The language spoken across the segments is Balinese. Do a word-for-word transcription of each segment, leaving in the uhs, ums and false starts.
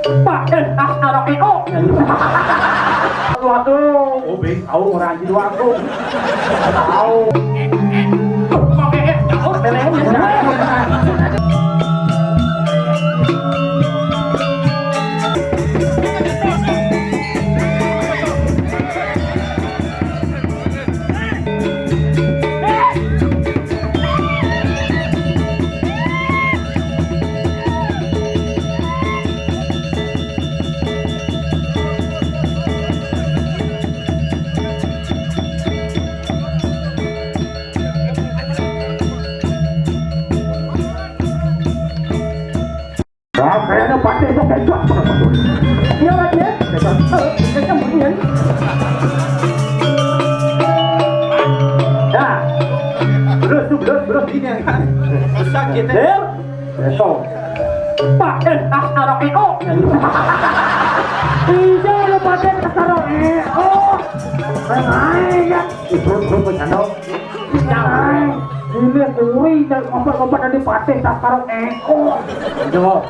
Pakai tas taruh eko. Waduh. Oh, bing, tahu orang di luar tuh. Tahu. Pakai es jauh lelenya. Nah, kayaknya pakai itu kecap. Iya, Mas, ya? Kecap. Eh, kecap bunyian. Nah. Terus tuh, terus, terus gini yang kan. Sakit, ya. Besok. Pakai tas taruh eko. Iya, lu pakai tas taruh eko. Ayo, ya. Ibu, ibu, ibu, Cando. Ini kuri, ngomong-ngomong tadi pakai tas taruh eko. Jawab.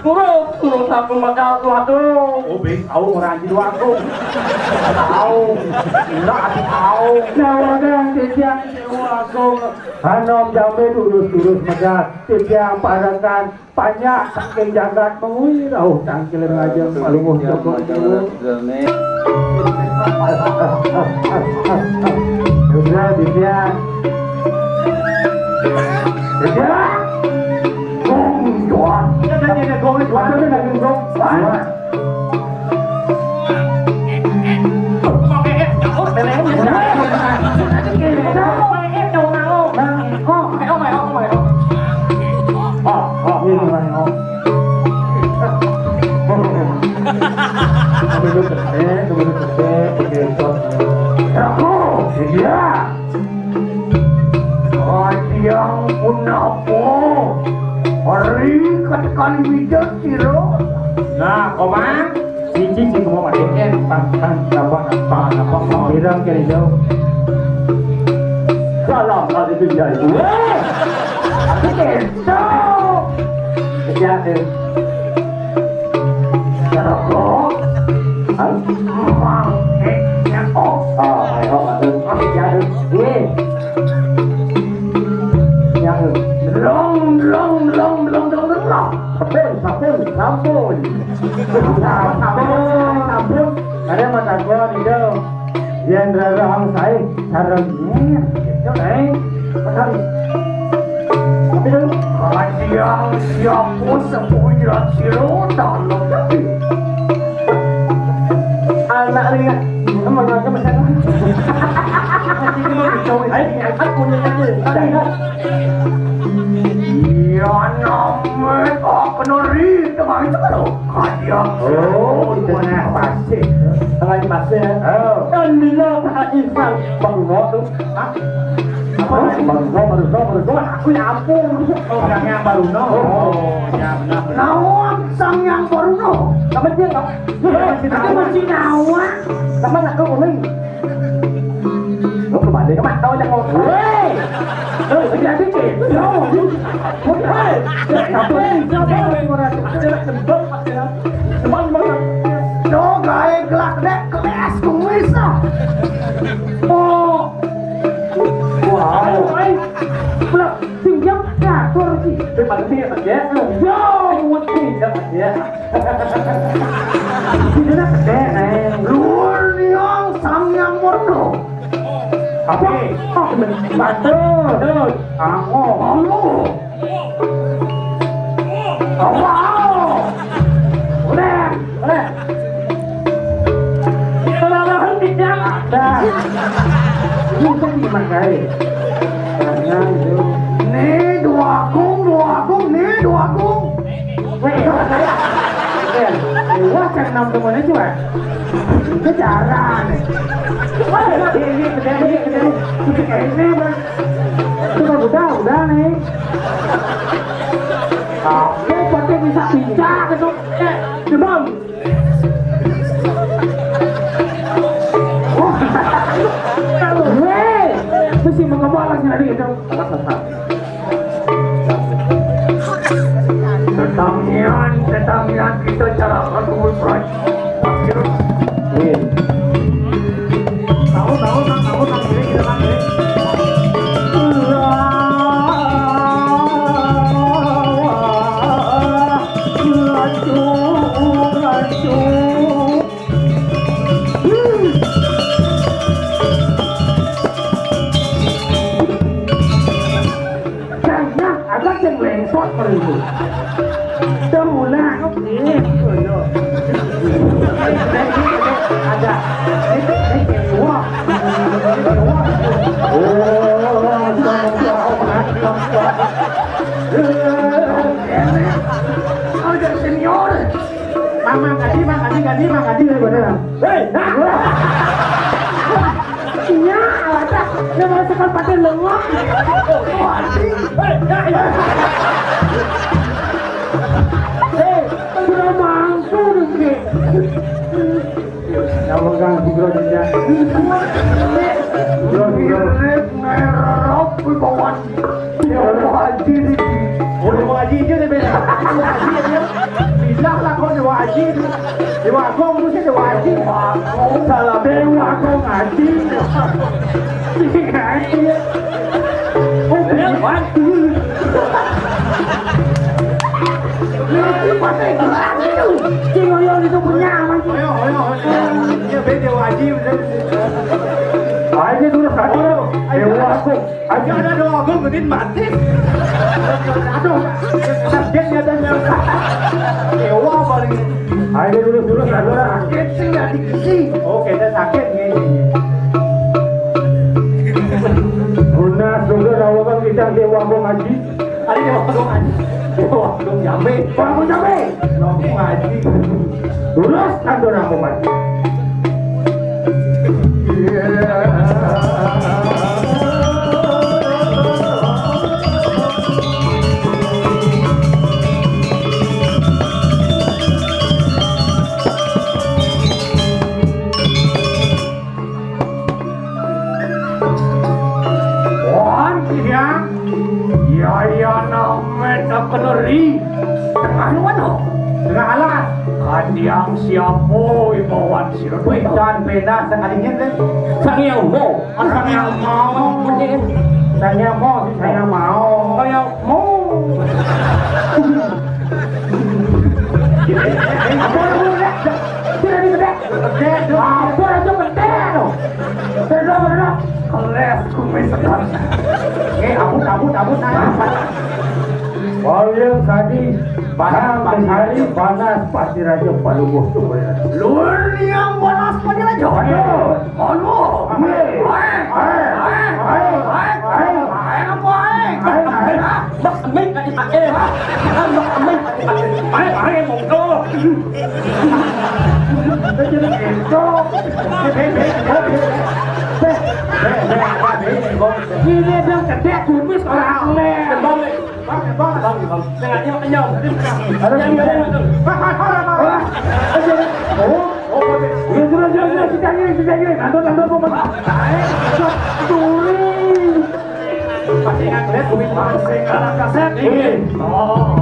Turun, turun satu maka tuh, aduh. Oh, bing, tahu orang di luar tuh. Tahu. Enggak, aku tahu. Nah, udah, dia, dia, aku. Hanom jambe lurus-lurus megah, titiang parekan, panjak saking jagat mengui rauh tangkil rajang palunguh joko joko. Sudah, Ditya. Ditya. Gong, jual. Ada, ada, ada, gong, jual. Ada, ada, gong. Wah. Iya. Kadiang punapa? Hari katekan wija sira. Nah, Komang, siji sing mau mati kan, pan, pan, napa, napa, napa, bilang kene jauh. Salam kali pindah. Weh, aku keso. Kejahat. Rokok. Hah? Mang, eh, ya, oh. Oh, ayo, aduh. Oh, ya, aduh. Weh. Ya, aduh. Long, long, long, long, long, long. Sampun, sampun, sampun. Sampun, sampun. Ada mata gua nih, dong. Yen rerehang sae sareng nyen, gitu, eh. Bener. Tapi dulu, kalau siang, siang pun sepuh jilat siro, dalam tapi. Anak lihat, emang aja macam mana? Ayo, aku punya aja. Ada, ada. Iya, namanya kok kenori, teman itu kalau. Oh, di tengah pasir. Tengah pasir. Oh. Dan bila Pak Ivan baru no tuh. Hah? Apa? Baru no, baru no, baru no. Aku ya ampun. Oh, yang, yang baru no. Oh, ya benar, benar. Naon Sang Yang Baru no? Sama dia, Pak. Dia masih nawa. Dia masih nawa. Sama nak kau uling. Lo kembali ke mata udah mau. Hei. Lo jadi apa? Lo. Hei. Siapa? Siapa? Siapa? Siapa? Siapa? Lo gawe gelak dek keles kumis ah. Oh. Wow. Belum. Sing jam ngatur sih. Depan dia, Pak, ya. Yo, what sih, Pak, ya. Sing jam gede, Neng. Luhur niang Sang Yang Murno. Apa? Oh, betul. Betul. Ango. Ango. Wow. Udah, udah. Kelalahan tidak ada. Itu dimakai. Jangan, itu. Nih, dua agung, dua agung, nih, dua agung. Weh, weh, wah, kan enam temen aja, weh. Itu jarang, nih. Wah, ini, ini, ini, ini, ini, ini, Bang. Itu kan udah, udah, nih. Aku pakai bisa pindah gitu. Eh, demam. Hei, mesti mengembal lagi tadi itu. Tetamian, tetamian. Cara aku mulai. Iya. Bangun, bangun, Bang, bangun, Bang. Ini kita, Bang, ini. Lanjut, lanjut. Kayaknya ada yang lengkot perlu. Semula, ada. Ini, ini, wah. Wah. Oh, ada senior. Mang, Mang Adi, Mang Adi, Adi, Mang Adi, bener. Hei, nah. Iya, ada. Dia mau sekat pakai lengok. Hei, nah, iya. Hei, udah mangku nih. Nama Kang Bro juga. Bro, Bro. Mirip merah bawaan. Dewa Aji nih. Oh, Dewa Aji itu deh, beda. Dewa Aji itu. Bilang lah kok Dewa Aji itu. Dewa Agung itu sih Dewa Aji. Salah Dewa Agung Aji. Iya, Aji. Oh, Dewa Aji. Lu pakai gelang itu. Cing Oyong itu punya aman, Cing. Ayo, ayo, ayo. Iya, beda Dewa Aji, bener. Aja dulu, ayo. Dewa Agung. Aja ada doa gue mending mati. Aduh, sakit ya dan yang dewa paling. Ayo dulu dulu saudara. Sakit sih nggak dikisi. Oh, kita sakit nih. Guna sudah lawakan kita dewa mau ngaji. Ada dewa mau ngaji. Dewa mau jambe. Dewa mau jambe. Dewa mau ngaji. Lurus kantor aku mati. Wan, iya. Iya, iya, name tak keneri. Tengah nu mana? Tengah alas. Kadiang siapa ibawan sirah? Wih, dan beda sekalinya deh. Sang yang mau. Ah, sang yang mau. Sang yang mau, sang yang mau. Sang yang mau. Apa lu, Dek? Sudah di, Dek. Dek, Dek. Apa aja, Dek, lo? Dek, Dek, Dek. Keles kumis sekarang. Eh, abut, abut, abut, nah. Paling tadi panas, panas, panas, pasti raja paluh tuh. Lur yang panas, pasti raja. Aduh. Aduh. Aduh. Aduh. Aduh. Aduh. Aduh. Aduh. Aduh. Aduh. Aduh. Bác Minh là đi tặng em. Bác Minh là đi tặng em. Phải, phải, em một đô. Ini dia bilang gede, kumis orang aneh. Bang, bang, bang, bang. Jangan, jangan, jangan. Ada yang, yang, yang. Oh, oh, iya, sudah, sudah, sudah, kita ini, kita ini. Nonton, nonton, nonton. Curi. Masih ingat, Beb? Masih ingat kaset? Iya. Oh.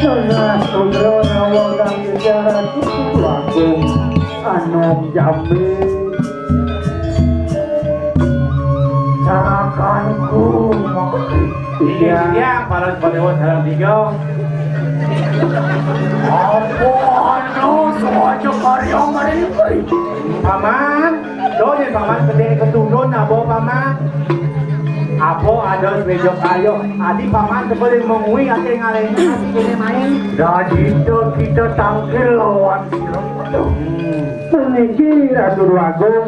Saudara-saudara, wagang bicara cukup langkung. Anom jambe. Carakanku. Iya. Iya, para para dewa sareng tiga. Apa? Oh, soal karya mari kuwi. Paman, do yen paman gedhe ketundun apa, Paman? Apa ada semeja kayu? Adi paman sebelum mengui ate ngaleni ati kene main. Dadi kita tangkil lawan sira. Hmm. Puniki Ratu Agung,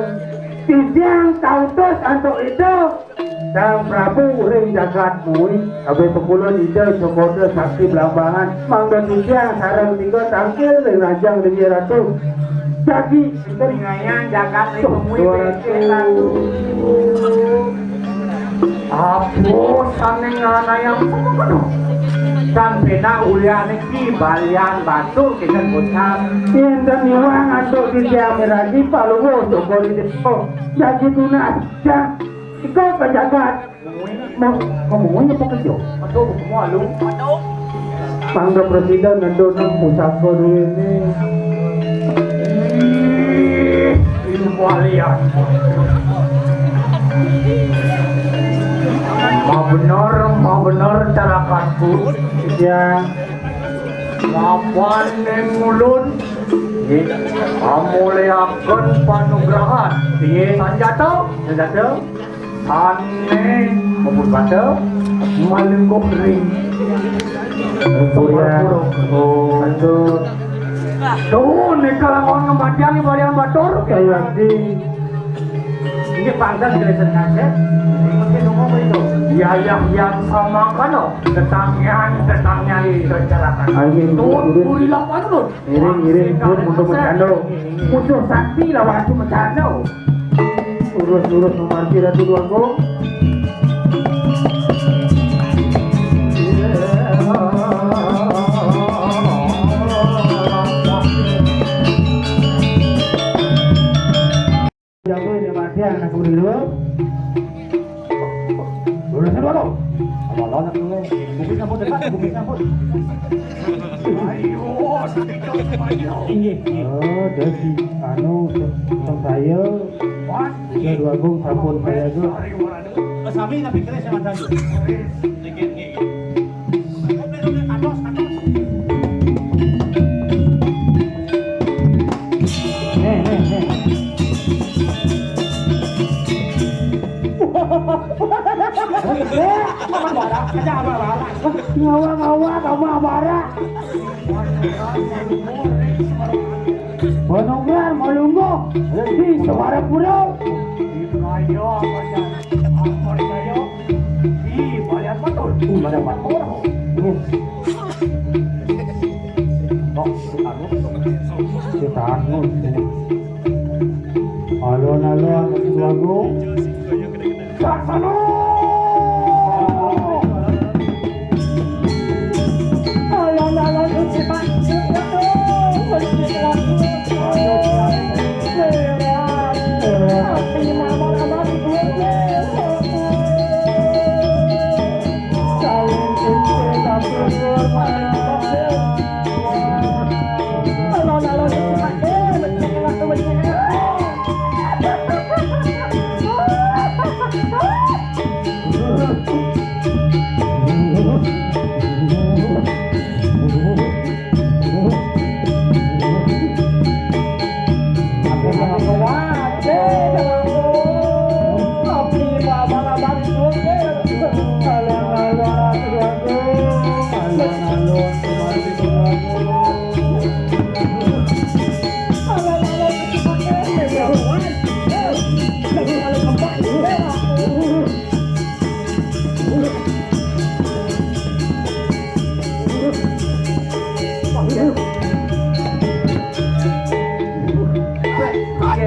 titiang kautus antuk itu. Sang Prabu ring jagat kuwi, kabeh pepulun Ida Cokoda Sakti Blambangan, mangda titiang sareng tiga tangkil ring Rajang Dewi Ratu. Jagi, ringayang jagat ring pemui. Apo sane ngaranayang semono? Tan penak ulian iki balian batu kita ngucap. Yen ten iwang antuk titiang miragi paluwuh Cokoda Desa. Jagi tunas, jak. Iko ke jagat. Mau, mau apa kerja? Aduh, malu. Mangga presiden nendun pusaka duwene. Ih, ilmu alien. Ma bener, ma bener carakatku. Ya. Mapan ning ulun. Nggih. Amuliaken panugrahan. Nggih. Sanjata. Sanjata. Sane muput bata malengguh ring Pura. Pura. Oh, betul. Tuh, nika lamun ngembadian ibadian batur. Kayakti. Ini pangkat dari sengaja. Ini mungkin nunggu itu. Ya, ya, yang sama kan, oh. Tetanggian, tetanggian di masyarakat. Ayo, tuh, iring. Puri lapan tuh. Iring, iring, pun untuk mencando. Musuh sakti lawan si mencando. Urus-urus memargi Ratu Dwagung. Jago ini mati anak dulu. Lurus dulu. Apa lo nak dulu? Bukit sampun dekat, bukit sampun. Ayo, sedikit maju. Inggih, inggih. Oh, dadi anu, teng saya. Wah. Tiga dua gong sampun saya tuh. Sami tapi kira sama saja. Inggih, inggih. Nih, nih, nih. Ngawa, ngawa, kamu amara. Bonongnya mau lungguh di Semarapura. Di Kaya Pacar. Apa di Kaya? Di Balian Batur. Di Balian Batur. Nih. Tok, si Tanu. Si Tanu. Alon-alon, si Tanu. Saksana. Alon-alon, si Tanu.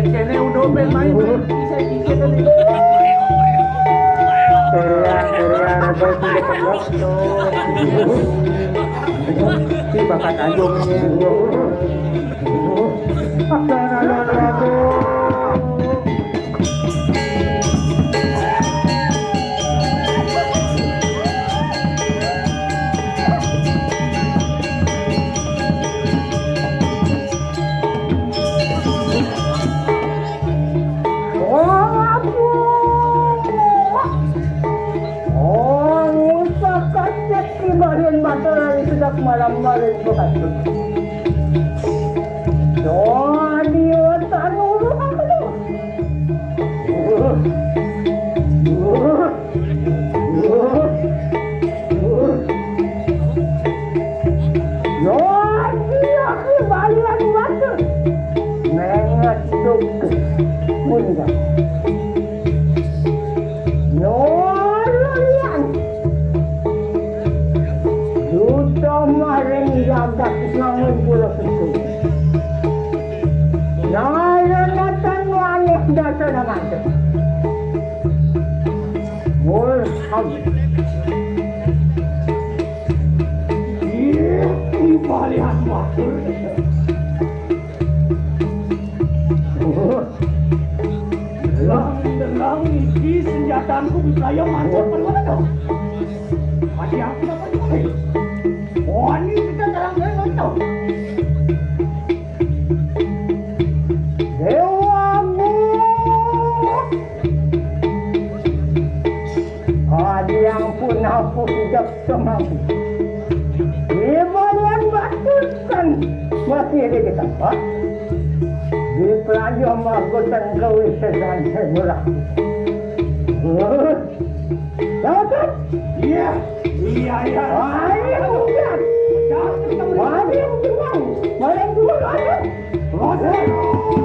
Kene udah main, main. Korea, Korea, Raja, Sunda, Pemlok. Ini bakat anjung ini. Oh, ngusakan cek ibadan batal sedap malam malam berkasut. Oh, dia tak nurut aku tu. Yo, dia aku balian mata. Mengetuk. Pun dah. Nyololian. Duto maring jagat Mangun Pulo Susu. Nalonatan maneh dasa namante. Mul hagi. Ih, ibalihan batur. Delang, delang, iki senjatanku bisa ya mantap permana dong. Masih aku dapat mulai. Wani kita dalam dalam tahu. Dewa Agung. Ada yang pun aku tidak semampu. Di bagian batu kan masih ada di tempat. Di pelajar magotan kawisasan murah. Dapat? Iya. Iya, iya. Ayo, udah. Ayo, tenang. Ayo, dulu, ayo. Proses.